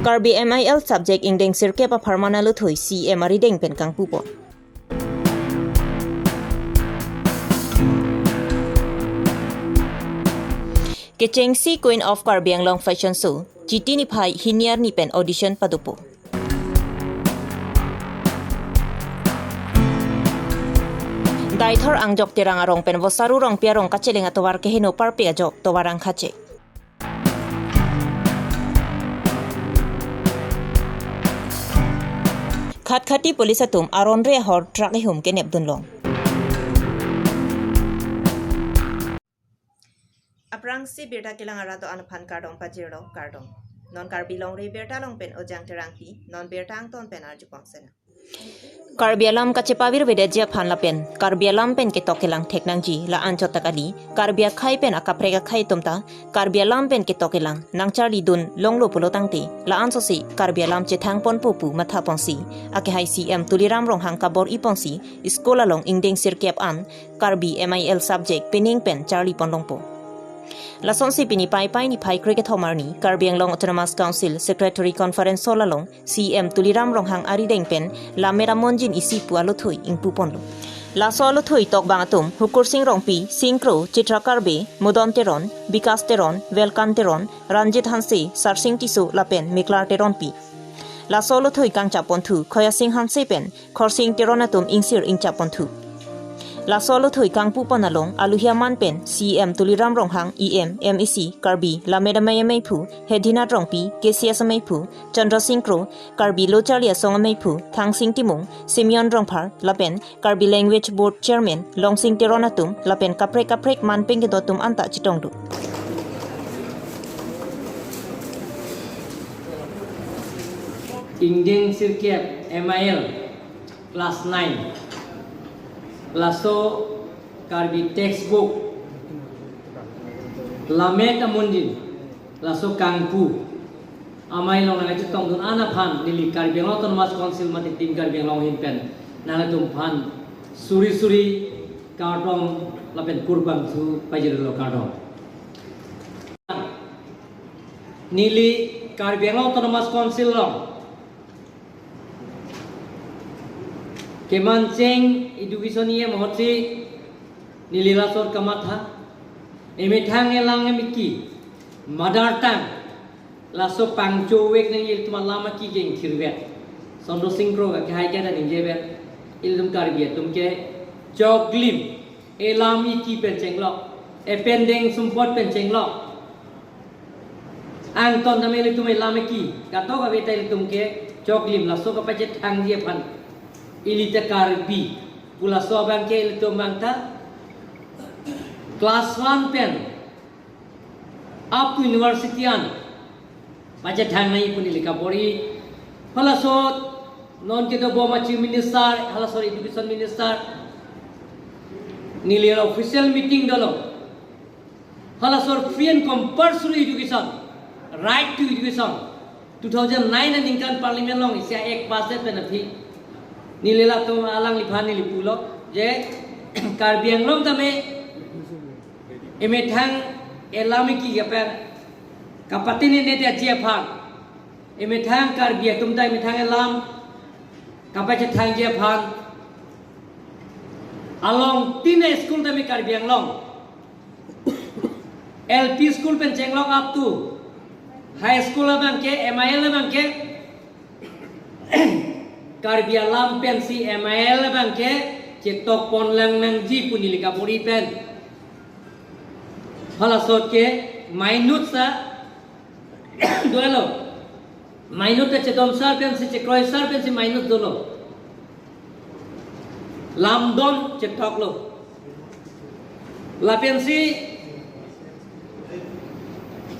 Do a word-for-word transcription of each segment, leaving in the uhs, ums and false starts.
Karbi M I L subject ingdeng sirkep apharman aluthui C M arideng pen kangpupon. Kechengsi Queen of Karbi Anglong Fashion Show, Chiti niphai hini arni pen audition padopo. Deithor angjok Terang arong pen Vosaru Rongpi arong kacheleng atovar keheno parpik ajok tovar angkhache. Khatkhati police atum aron re ahor truck ihum kenep dunlong. Aphrangsi birta kelang arat do-an aphan kardom pajirlo, kardom. Non Karbi Longri Birta along pen Ojang Terangpi, non birta angton pen arjupon sena. Karbi alam kachepavirvedetji aphan lapen Karbi alam pen ketok kelang thek nangji la-an chot ta kali, Karbi akhei pen akaprek akhei atum ta Karbi alam pen ketok kelang nangcharlidun longlo pulo tangte, la-an sosi Karbi alam chethangponpo pu mathaponsi, akehai C M Tuliram Ronghang kabor-iponsi, school along ingdeng sirkep an Karbi M I L subject pening pen charlipon longpo. Lasonsi pini Paipai niphai krekethom arni Karbi Anglong Autonomous Council Secretary Conference Hall along C M Tuliram Ronghang arideng pen Lammet amonjin isi pu aluthui ingpuponlo. Laso aluthui tokbang atum Hukursing Rongpi, Sing Kro, Chitra Karbe, Mudon Teron, Bikas Teron, Welkan Teron, Ranjit Hanse, Sarsing Tisso lapen Meklar Teronpi. Laso aluthui kangchaponthu Khoyasing Hanse pen Khorsing Teron atum ingsir ingchaponthu. Laso aluthui kangpupon along aluhi aman pen C M Tuliram Ronghang, E M, M A C, Karbi Lammet Amei ameiphu Hedinath Rongpi, K C S ameiphu Chandra Sing Kro, Karbi Lo Charli Asong ameiphu Thangsing Timung, Simeon Rongphar lapen Karbi Language Board Chairman Longsing Teron atum lapen kaprek kaprek man pengkedo atum anta chetongdun. Ingdeng sirkep M I L class nine. Laso Karbi textbook Lammet amonjin laso kangpu amei along nangchetongdun an aphan neli Karbi Anglong Autonomous Council mate Team Karbi Anglong ahin pen nanglitum aphan suri suri kardom lapen kurvangthu pajirlo, kardom. Neli Karbi Anglong Autonomous Council along kemancheng education E M ahutsi neli lason kamatha, emethang elang emiki mother tongue laso pangchok vek nangji atum alam aki kengthirvek. Sondro Singkro akehai ke ta ningjevet, ilitum Karbi atum ke choklim, elam iki pen chenglok, ependeng sumpot pen chenglok. Angton tame ilitum elam iki, kadokave ta ilitum ke choklim, laso kapachethangji aphan ili ta Karbi pu laso abang ke ilitum abang ta class one pen up to university an pachethang nangji pu neli kabor-i. Halaso non kedobom a Chief Minister, halaso Education Minister, neli official meeting dolo. Halaso free and compulsory education, right to education, two thousand nine aningkan Parliament along isi a-Act pass det pen aphi neli latum alangliphan neli pulo je Karbi Anglong tame emethang elam iki kapen kapatene ne dia ji aphan, emethang Karbi atum ta emethang elam kapachethangji aphan along tin a-school tame Karbi Anglong L P school pen chenglok up to high school abang ke, M I L abang ke, Karbi alam pensi M I L abang ke chetokpon lang nangji pu neli kabor-i pen. Halaso ke minute sa dolo. Minute ta chedom sar pensi, chekroi sar pensi minute dolo. Lamdon chetoklo. Lapensi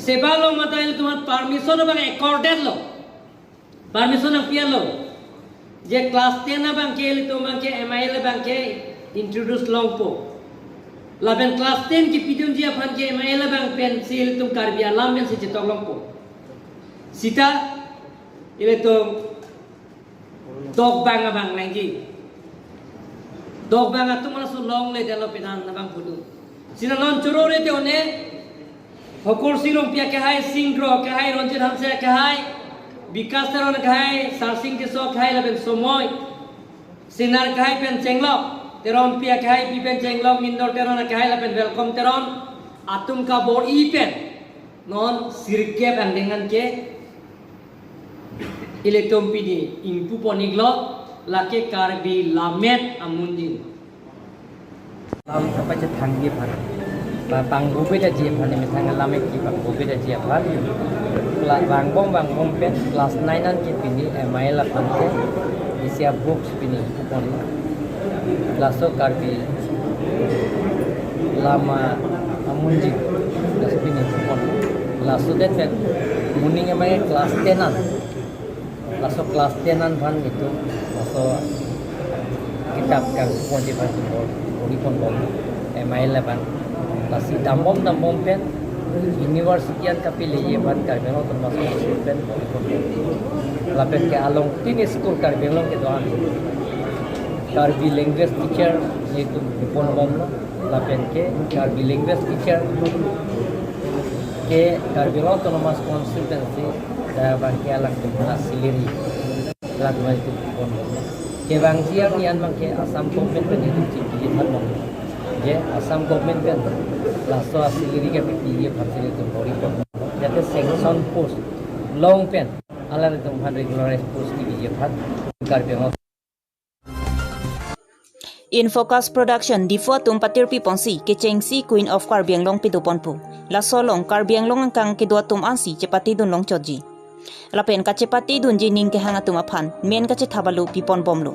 seba along mate ilitum aphan permission abang accorded lo. Permission nangpian lo. Je class ten abang ke ilitum abang ke M I L abang ke introduce longpo. Lapen class ten kepidunji aphan ke M I L abang pensi ilitum Karbi alam pensi chetok longpo. Sita ilitum tokbang abang nangji. Tokbang atum laso longle detlo penang abang putu. Sina non choro re te one Hokur Sirongpi akehai, Singkro akehai, Ronjit Hanse akehai, Bikas Teron akhai, Sarsing Tisso akhai lapen Somoy Sinar akhai pen chenglok, Teronpi akhai pi pen chenglok, Mindor Teron akhai lapen Welcome Teron atum kabor-i pen non sirkep angdeng an ke ilitum pini ingpu pon-iklo, lake Karbi Lammet Amunjing. Lam kapachethangji aphan, ba pangbubedaji aphan, methang lam eki pangbubedaji aphan, la vangbom vangbom pen class nine an ke pini M I L aphan ke isi a-books pini ingpu pon. Laso Karbi Lammet Amunjing, laso pini ingpu pon. Laso det pen moning M I L class ten an, laso class ten an aphan itum laso kitap kangpu ponji aphan itum bor-i ponbom, M I L aphan. Lasi dambom dambom pen university an kapileji aphan Karbi Anglong Autonomous Council pen bor-i ponbom. Lapen ke along tin school Karbi Anglong kedo-an Karbi language teacher itum ponbomlo. Lapen ke Karbi language teacher ke Karbi Anglong Autonomous Council pensi, eh, abang ke alangtum aphan salary, alangtum aphan itum ponbomlo. Kevangji arni an abang ke Assam government pen itum chingkiji thanbom. Je Assam government pen laso a-salary kepiji aphan si itum bor-i ponbom. Jate sanction post long pen alangtum aphan regularize post kepiji aphan Karbi Anglong. Infocus Production Diphu atum patirpi ponsi kechengsi Queen of Karbi Anglong pado ponpo. Laso along Karbi Anglong angkang kedo atum ansi chepatedun longchotji. Lapen kachepatedunji ning kehang atum aphan men kachethap alu pi ponbomlo.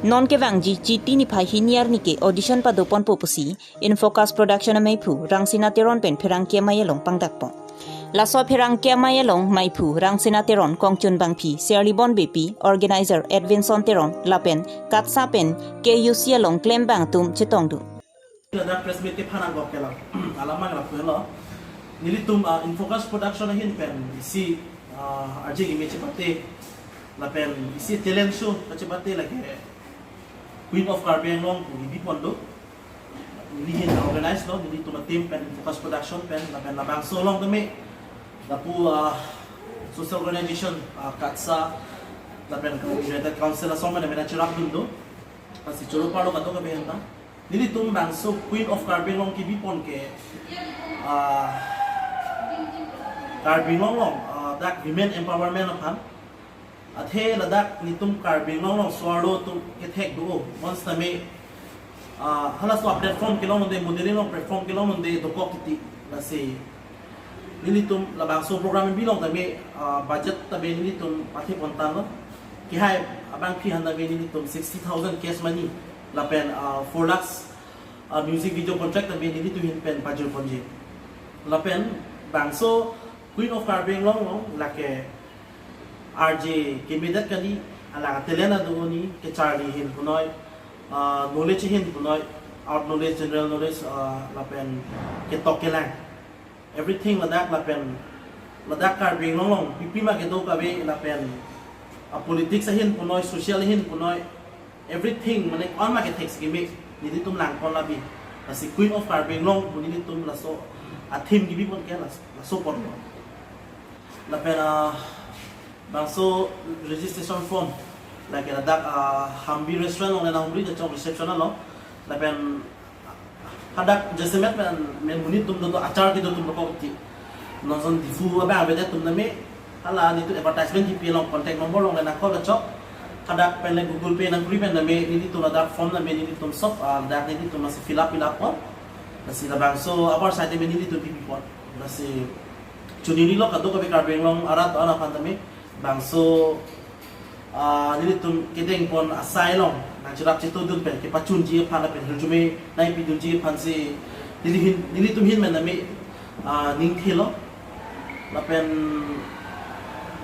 Non kevangji Chiti niphai hini arni ke audition pado ponpo pusi Infocus Production ameiphu Rangsina Teron pen pherangke amei along pangdakpo. Laso pherangke amei along meiphu Rangsina Teron, kongchun bangphi Serlibon Beypi, organizer Edwinson Teron, lapen KATSA pen K U C along klembang atum chetongdun. Ladak press meet kephan agok ke lang. Alam abang lapu lo. Nelitum, ah, Infocus Production ahin pen isi, ah, arje kimi chepate, lapen isi talent show kachepate lake Queen of Karbi Anglong pu kibi pon do. Neli hin organize lo, nelitum a-team pen, Infocus Production pen, lapen labangso along tame lapu, ah, social organization, ah, KATSA, lapen United Council asong pen cherapdun do. Lasi choro parlo kadokave ahin ta. Nelitum bangso Queen of Karbi Anglong kibi pon ke, ah, Karbi Anglong along, ah, dak women empowerment aphan. Athe ladak nelitum Karbi Anglong along so-arlo atum kethek do, bonsitame, ah, halaso a-platform kelong unde, modeling along platform kelong unde dokok titi. Lasi nelitum labangso program bi along tame, ah, budget tame nelitum pathe pon tanglo. Kehai abangphi aphan tame nelitum sixty thousand cash money lapen, ah, four lakhs, ah, music video contract tame nelitum hin pen pajir ponji. Lapen bangso Queen of Karbi Anglong along lake arje kemedet kali, alang talent ado ni, kecharli ahin punoi, ah, knowledge ahin punoi, out knowledge, general knowledge, ah, lapen ketok kelang. Everything ladak lapen ladak Karbi Anglong along pipi ma kedo kave lapen, ah, politics ahin punoi, social ahin punoi, everything mane ko-an ma kethek si keme nelitum lang pon labi. Lasi Queen of Karbi Anglong pu nelitum laso a-theme kibi pon ke las-, laso pon. Lapen, ah, bangso registration form lake ladak, ah, Hambi Restaurant along le nanghumri jachok reception along. Lapen hadak jasemet men, men monit atum do, do achar kedo atum dokok ti. Non ason Diphu abang avedet atum tame, hala nelitum advertisement kipi along contact number along le nang-call kachok. Hadak pen le Google Pay nangkuri pen tame nelitum ladak form tame nelitum sob, ah, ladak nelitum masi fill up, fill up pon. Lasi labangso abar side tame nelitum pipi pon. Lasi choningri lo kadokave Karbi Anglong arat an aphan tame, bangso, ah, nelitum kedeng pon asai along nangcherap chetongdun pen kepachunji aphan lapen hirjume nangpidunji aphan si neli hin, nelitum ahin pen tame, ah, ning thelo. Lapen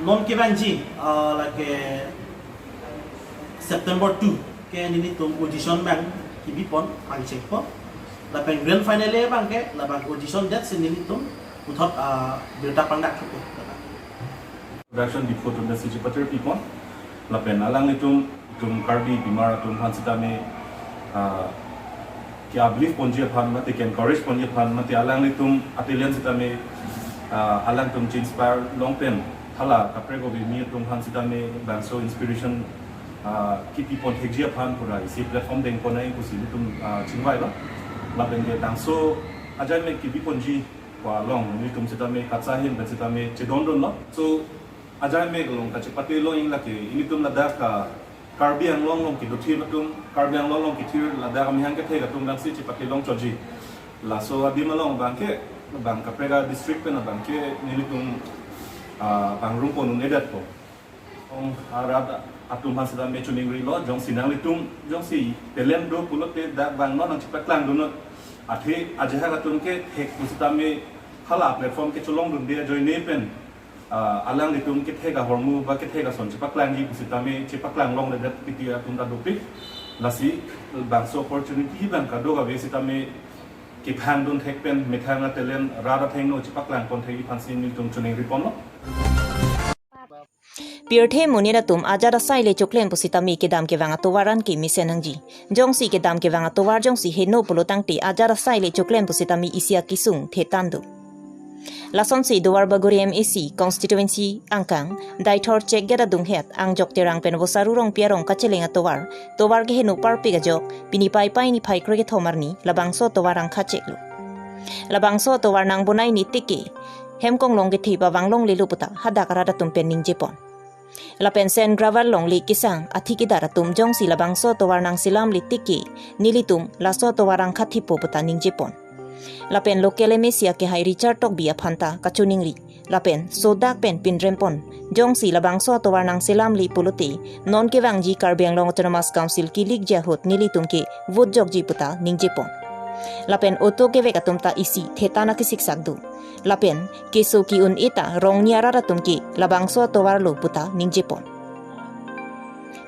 non kevangji, ah, lake September two ke nelitum audition abang kibi pon, pangcheng pon. Lapen grand finale abang ke labang audition det si nelitum puthot, ah, birta pangdak thupo. Production Diphu atum si chepatiri pipon. Lapen alanglitum, itum Karbi Bimar atum aphan sitame, ah, ke-uplift ponji aphan, mate ke-encourage ponji aphan, mate alanglitum a-talent sitame, ah, alangtum che-inspire long pen Hala kaprek ove mi atum aphan sitame bangso inspiration, ah, kipi pon thekji aphan pura isi platform dengpon nangji pusi nelitum, ah, chingvailo. Lapen ke bangso ajaimek kipi ponji pu along nelitum sitame kachahin pen sitame chedondunlo. So ajaimek along kachepate lo ing lake ilitum ladak ka Karbi Anglong along kedothip atum, Karbi Anglong along kethir ladak amahang kethek atum langsi chepate longchotji. Laso adim along abangke, bang kaprek a-district pen abangke nelitum, ah, pangrum pon un-edetpo. Ong arat atum aphan sitame choningrilo, jongsi nanglitum, jongsi talent do pulote dak bang non nangchepaklangdun non. Athe ajahak atum kethek pusitame hala platform kecholongdunde ajoine pen, ah, alanglitum kethek ahormu ba kethek ason chepaklangji pusitame chepaklang longledet piti atum ta dopik. Lasi bangso opportunity bang kadokave sitame kethangdun thek pen methang a-talent rat athengno chepaklang pon thekji aphansi nelitum choningri ponlo. Pirthe monit atum ajat asai le choklem pusitame kedam kevang atovar an kemesen nangji. Jongsi kedam kevang atovar jongsi heno pulo tangte ajat asai le choklem pusitame isi akesung thetan do. Lasonsi Duarbagori M A C constituency angkang Deithor check gate adunghet Angjok Terang pen Bosaru Rongpi arong kacheleng atovar, tovar keheno parpik ajok, pini Paipai niphai krekethom arni labangso atovar angkha cheklo. Labangso atovar nangbonai ni tike hem konglong kethe pavang longlelo puta hadak arat atum pen ningjepon. Lapen sand gravel longle kesang athi kedar atum jongsi labangso atovar nangselamle tike nelitum laso atovar angkha thipo puta ningjepon. Lapen local M A C akehai Richard Tokbi aphan ta kachoningri. Lapen sodak pen pinrempon, jongsi labangso atovar nangselamle pulote non kevangji Karbi Anglong Autonomous Council kilikji ahut nelitum ke vote jokji puta ningjepon. Lapen auto kevek atum ta isi thetan akesiksak do. Lapen keso ki-un-e ta rongni arat atum ke labangso atovar lo puta ningjepon.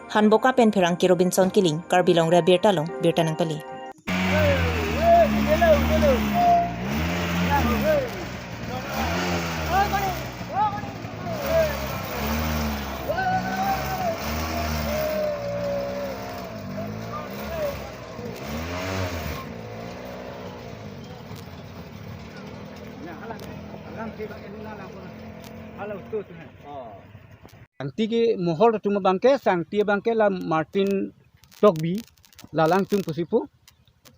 Hanboka pen pherangke Robinson Killing, Karbi Longri Abirta along birta nangpale. Sangti ke mohol atum abangke, sangti abangke la Martin Tokbi, la alangtum pusi pu,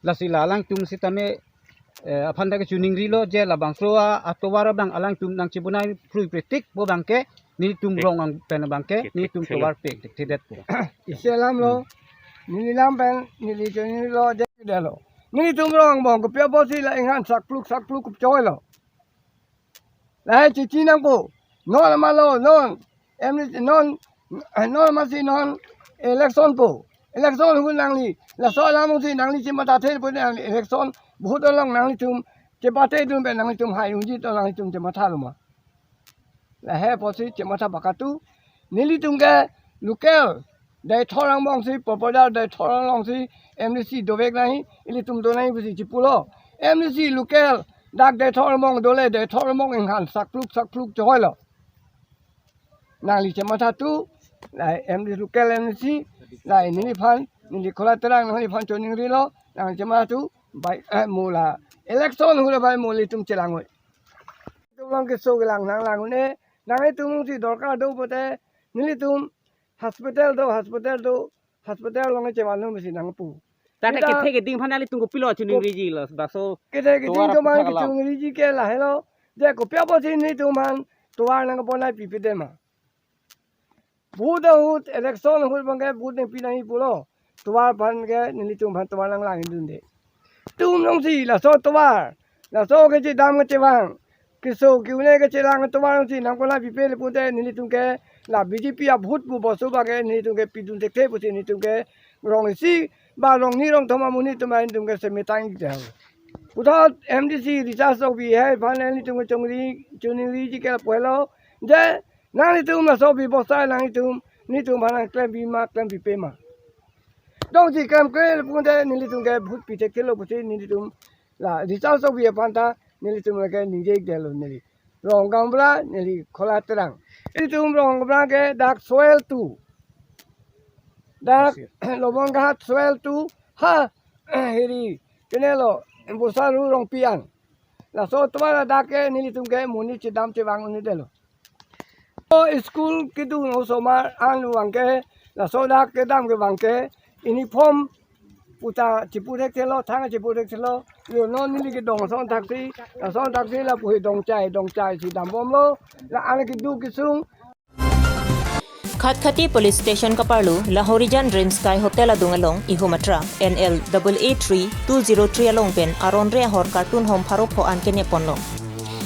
lasi la alangtum sitame, eh, aphan ta kachoningrilo je labangso a-, atovar abang alangtum nangchebonai phrui pretik pu abangke, nelitum rong ang pen abangke, nelitum tovar pek tik tidetpo. Isi alam lo, neli lam pen, neli choningrilo je delo. Nelitum rong angbong kopi apotsi la inghan sakpluk sakpluk kupchoilo. Lahai chichi nangpo. Non amalo, non. Em non, non masi non election po. Election ahut nangli. Laso alam si nangli chematha thekpo nangli election. Vote along nanglitum chepatedun pen nanglitum hai unji to nanglitum chemathalo ma. Lahai apotsi chematha baka tu. Nelitum ke local Deithor angbong si, Popodar Deithor along si, M D C dovek nangji, ilitum donangji pusi chipulo. M D C local, dak Deithor angbong dole, Deithor angbong inghan, sakpluk, sakpluk chohoilo. Nangli chematha tu, la M D C local M D C, la neliphan, neli Khola Terang nangliphan choningrilo, nangli chematha tu, bai, eh, mo la. Election ahut bai mo ilitum chelangoi. Ilitum along keso kelang nanglang un-e, nanglitum si dorkar do pote, nelitum hospital do, hospital do, hospital along chevanlo mesi nangpu. Tata Neta kethe keding aphan nelitum kopilo choningriji lo, baso kethe keding tovar atum aphan aphuthak alam. Kechoningri ke lahelo, je kopi apotsi nelitum aphan tovar nangponai pipedema. Vote ahut, election ahut abangke vote nangpi nangji pulo. Tovar aphan ke nelitum aphan tovar nanglangdunde. Atum alongsi laso tovar, laso kechedam kechevang, keso ki-un-e kechelang tovar alongsi nangponai pipele pute nelitum ke la B J P a-vote pu boso abangke nelitum ke pidun thekthe pusi nelitum ke rong isi ba rongni rongthom amonit atum nelitum ke semetang ik jang. Puthot M D C Richard Tokbi hai aphan nelitum ke chongri, choningriji ke lapu helo, je nanglitum laso bebosta nanglitum, nelitum aphan nangklem pima, klem pipema. Jongsi klemkle pute nelitum ke vote pi thekthelo pusi nelitum la Richard Tokbi aphan ta nelitum ke ningje ikdelo neli. Rong gaonbura neli Khola Terang. Nelitum rong gaonbura ke dak soil tu. Dak Lobongghat soil tu ha hiri kenelo Bosaru Rongpi an. Laso tovar dak ke nelitum ke monit chedam chevang un-edetlo. O school kedun osomar an abangke, laso dak kedam ke abangke, uniform puta chipu thekthelo, thang chipu thekthelo, yo non neli kedong son thaksi, la son thaksi lapu he dongchai, dongchai si dambomlo, la an kedo kesung. Khatkhati Police Station kaparlo, Lahorijan Dream Sky Hotel adung along, ihum a truck, N L double A three two zero three along pen, aron re ahor carton hom pharo pho an kenep ponlo.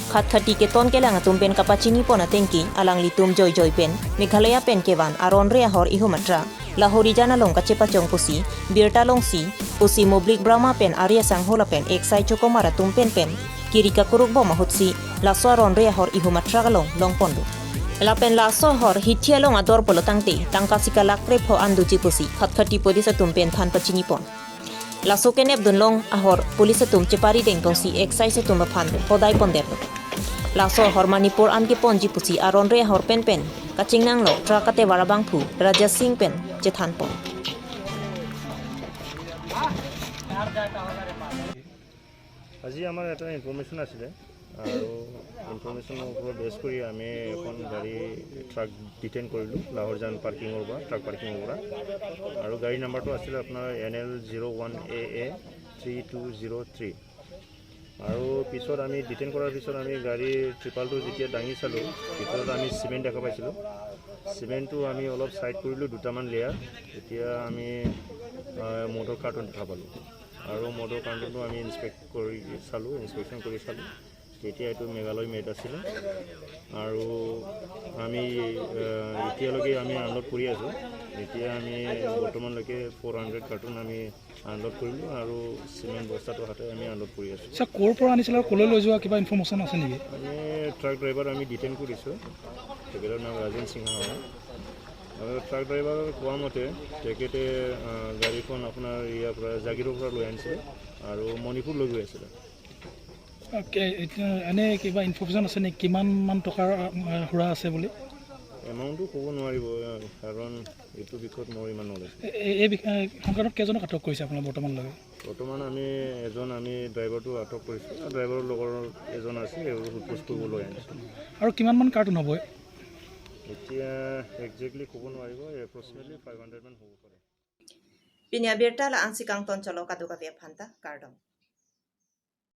Khatkhati keton kelang atum pen kapachini pon atengke, alanglitum joijoi pen, Meghalaya pen kevan, aron re ahor ihum a truck, Lahorijan along kachepachong pusi, birta longsi, pusi Moblik Brahma pen Arya Sangho lapen Excise Chokomar atum pen pen, kiri kakuruk bom ahutsi, laso aron re ahor ihum a truck along long ponlo. Lapen laso ahor hithi along ador pulo tangte, tangka sika lakh kre pho an doji pusi, Khatkhati Police atum pen than pachini pon. Laso kenep dun long ahor Police atum chepari deng ponsi Excise atum aphan hodai pondetlo. Laso ahor Manipur an keponji pusi aron re ahor pen pen kachingnanglo, truck atevar abangphu Raja Singh pen chethan pon. আজি আমাৰ এটা ইনফৰমেশ্যন আছিলে আৰু ইনফৰমেশ্যনৰ ওপৰত বেছ কৰি আমি এখন গাড়ী, ট্ৰাক ডিটেইন কৰিলোঁ লাহৰজান পাৰ্কিঙৰ পৰা, ট্ৰাক পাৰ্কিঙৰ পৰা। আৰু গাড়ী নাম্বাৰটো আছিলে আপোনাৰ N L zero one A A three two zero three। আৰু পিছত আমি ডিটেইন কৰাৰ পিছত আমি গাড়ী ট্ৰিপালটো যেতিয়া দাঙি চালোঁ, ভিতৰত আমি চিমেণ্ট দেখা পাইছিলোঁ। চিমেণ্টটো আমি অলপ চাইড কৰিলোঁ দুটামান লেয়াৰ, তেতিয়া আমি আহ, মদৰ কাৰ্টন দেখা পালোঁ। আৰু মদৰ কাৰ্টনটো আমি ইনস্পেক্ট কৰি চালোঁ, ইনস্পেক্টশ্যন কৰি চালোঁ, তেতিয়া এইটো মেঘালয় মেড আছিলে। আৰু আমি আহ, এতিয়ালৈকে আমি আনলোড কৰি আছোঁ। এতিয়া আমি বৰ্তমানলৈকে ফ'ৰ হাণ্ড্ৰেড কাৰ্টন আমি আনলোড কৰিলোঁ আৰু চিমেণ্ট বস্তাটো হাতে আমি আনলোড কৰি আছোঁ। ছাৰ, ক'ৰ পৰা আনিছিলে আৰু ক'লৈ লৈ যোৱা কিবা ইনফৰমেশ্যন আছে নেকি? আমি ট্ৰাক ড্ৰাইভাৰ আমি ডিটেইন কৰিছোঁ, তেখেতৰ নাম ৰাজেন সিংহ হয়। আৰু ট্ৰাক ড্ৰাইভাৰৰ কোৱা মতে তেখেতে আহ, গাড়ীখন আপোনাৰ ইয়াৰ পৰা জাগিৰোডৰ পৰা লৈ আনিছিলে আৰু মণিপুৰ লৈ গৈ আছিলে। অ'কে, এতিয়া এনে কিবা ইনফৰমেশ্যন আছে নেকি, কিমান মান টকাৰ আহ, সুৰা আছে বুলি? এমাউণ্টটো ক'ব নোৱাৰিব, আহ, কাৰণ এইটো বিষয়ত মোৰ ইমান নলেজ। এ- এ- এই বিষয়ে সংক্ৰান্তত কেইজনক আটক কৰিছে আপোনাৰ বৰ্তমানলৈকে? বৰ্তমান আমি এজন, আমি ড্ৰাইভাৰটো আটক কৰিছোঁ। ড্ৰাইভাৰৰ লগৰ এজন আছে, এইবোৰ সোধ পোছ কৰিবলৈ আনিছোঁ। আৰু কিমান মান কাৰ্টন হ'ব? এতিয়া একজেক্টলি ক'ব নোৱাৰিব, এপ্ৰক্সিমেটলি ফাইভ হাণ্ড্ৰেড মান হ'ব পাৰে। Pini abirta la-ansi kangton cholo, kadokave aphanta kardom.